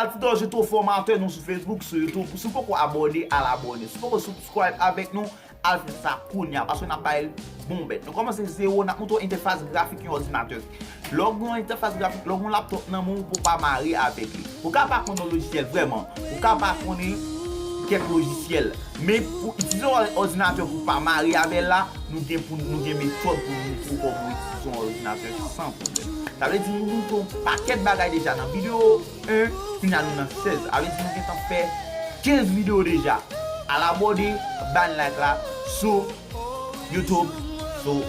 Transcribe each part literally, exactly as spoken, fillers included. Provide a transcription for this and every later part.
Altidor Jeto, fòmatè nou sou Facebook, sou YouTube. Si w poko abòne, al abòne. Si w poko subscribe avèk nou, al fè sa kounye a, paske n ap bay l bon bèt. Nou kòmanse zewo, n ap montre w entèfas grafik yon òdinatè. Lè w gen yon entèfas grafik, lè w gen yon laptòp nan men w, pou w pa mare avèk li. Ou ka pa konn yon lojisyèl vrèman, ou ka pa konnen kèk lojisyèl, men pou itilize yon òdinatè pou w pa mare avè l la, nou gen pou nou gen metòd pou nou montre w kòman w itilize yon òdinatè san pwoblèm. Sa vle di nou montre w yon pakèt bagay deja nan videyo en, kounye a nou nan sèz. Sa vle di nou gentan fè kenz videyo deja. Al abòne, ban like la sou YouTube, sou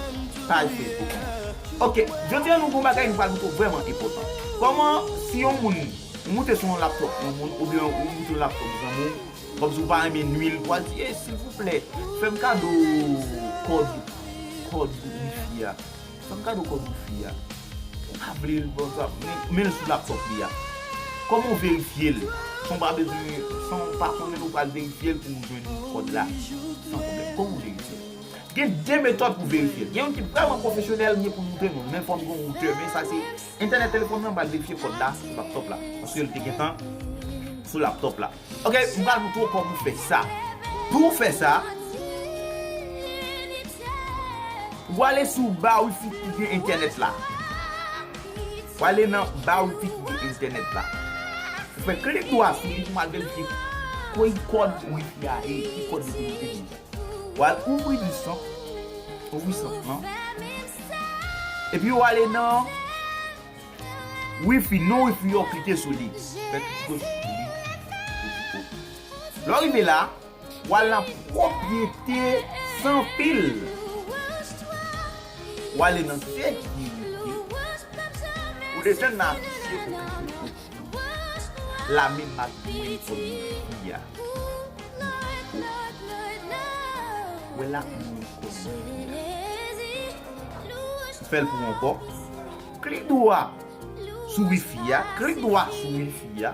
paj Facebook nou. Ok, jodi a nou gen yon bagay nou pral montre w vrèman enpòtan. Kòman si yon moun, ou moute sou yon laptòp yon moun, oubyen ou moute yon laptòp zanmi w, kòmsi w pa renmen nwi l, w al di, "Ey, silvouplè, fè m kado kòd, kòd wifi a." Fè m kado kòd wifi a. Ou pa vle l, bon, sa, men, men l sou laptòp li a. Kòman w verifye l? San w pa bezwen, san w pa konnen, ou pral verifye l pou w jwenn kòd la. San pwoblèm. Kòman w verifye l? Gen de metòd pou verifye l. Gen youn ki vrèman pwofesyonèl, m gen pou m montre nou l, men fò m gen yon woutè, men sa se entènèt telefòn nan, m pral verifye kòd la sou laptòp la. Paske l te gentan sou laptòp la. Ok, m pral montre w kòman w fè sa. Pou w fè sa, w ale sou ba wifi ki gen entènèt la. W ale nan ba wifi ki gen entènèt la. Ou fè klik dwa sou li pou m al verifye ki kòd wifi a ye, ki kòd li te monte deja. W al ouvri li san, ouvri sant lan. Epi w ale nan wifi, non wifi yo, klike sou li. Fè klike sou li. Lè w rive la, w al nan pwopyete san fil. W ale nan sekirite. Ou desann nan afisye, ou klike sou la menm ak mwen kòm wifi a. Wè la mwen kòm wifi a. M fè l pou w ankò. Klik dwa sou wifi a, klik dwa sou wifi a.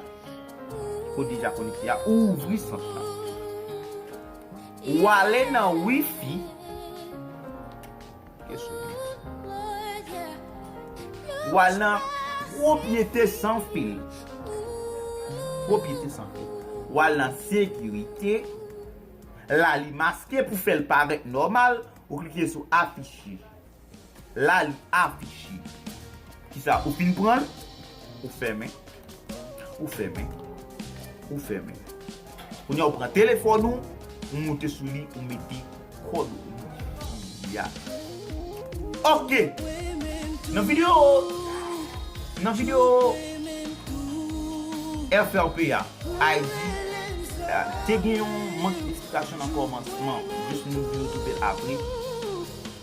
Ou deja konekte a, ou ouvri sant la. Ou ale nan wifi. Kesyon. Ou al nan pwopyete san fil. Pwopyete san fil. Ou al nan sekirite. La li maske pou fè l parèt nòmal. Ou klike sou afiche. La li afiche. Kisa? Ou fin pran l, ou fèmen. Ou fèmen. Ou fèmen. Kounye a ou pran telefòn ou, ou moute sou li, ou mete kòd ou ya. Ok. Nan videyo, nan videyo F R P a, I D, te gen yon mank esplikasyon nan kòmansman, jis nou vin retwouve l apre.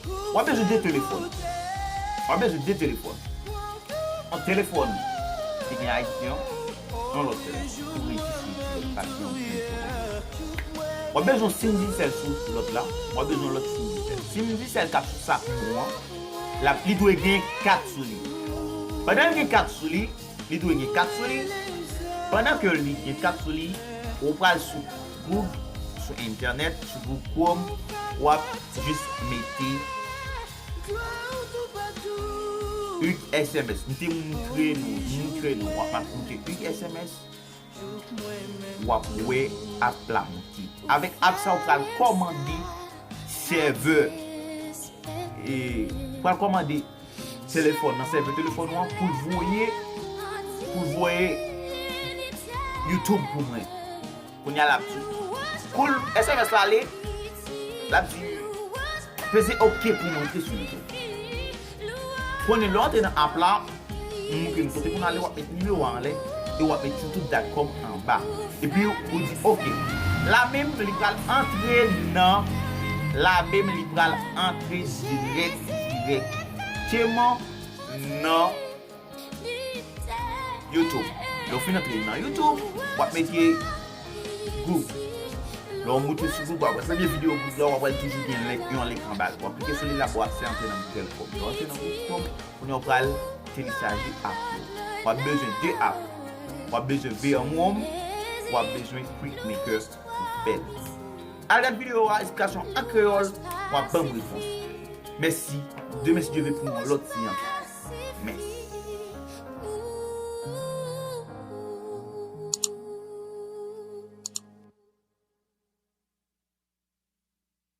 W ap bezwen de telefòn. W ap bezwen de telefòn. Yon telefòn ki gen Ayisyen an, yon lòt telefòn pou rejistre dirèk, pa gen yon telefòn. W ap bezwen sim Digicel sou lòt la, w ap bezwen lòt sim Digicel. Sim Digicel k ap sou sak nou an, l ap, li dwe gen kat sou li. Pandan l gen kat sou li, li dwe gen kat sou li. Pandan ke li gen kat sou li, ou pral sou Google, sou entènèt, sou Google Chrome, w ap jis mete Ug S M S. M te montre nou, montre nou, w ap monte Ug S M S, w ap wè app la monte. Avèk app sa, ou pral kòmande sèvè, e, ou pral kòmande telefòn nan, sèvè telefòn ou an pou l voye, pou l voye YouTube pou mwen. Kounye a l ap di, kou l S M S la ale, l ap di, peze ok pou m antre sou YouTube. Kounye a lè w antre nan app la, m montre nou kote pou n ale, w ap met nimewo a anlè e w ap met youtube dot com anba. Epi ou di ok. La menm li pral antre nan, la menm li pral antre dirèk, dirèkteman nan YouTube. Lè w fin antre nan YouTube, w ap mete Google. Lè w moute sou Google, w ap wè premye videyo Google la, w ap wè l toujou gen link, yon link anba l. W ap klike sou li la pou w aksè antre nan Google Chrome. Lè w antre nan Google Chrome, kounye a w pral telechaje app yo. W ap bezwen de app. W ap bezwen V M Home, w ap bezwen Quick Maker pou fè l. Al gad videyo a, esplikasyon an kreyòl, w ap ban m repons. Mèsi. Demen, si Dye vle, pou yon lòt seyans. Mèsi.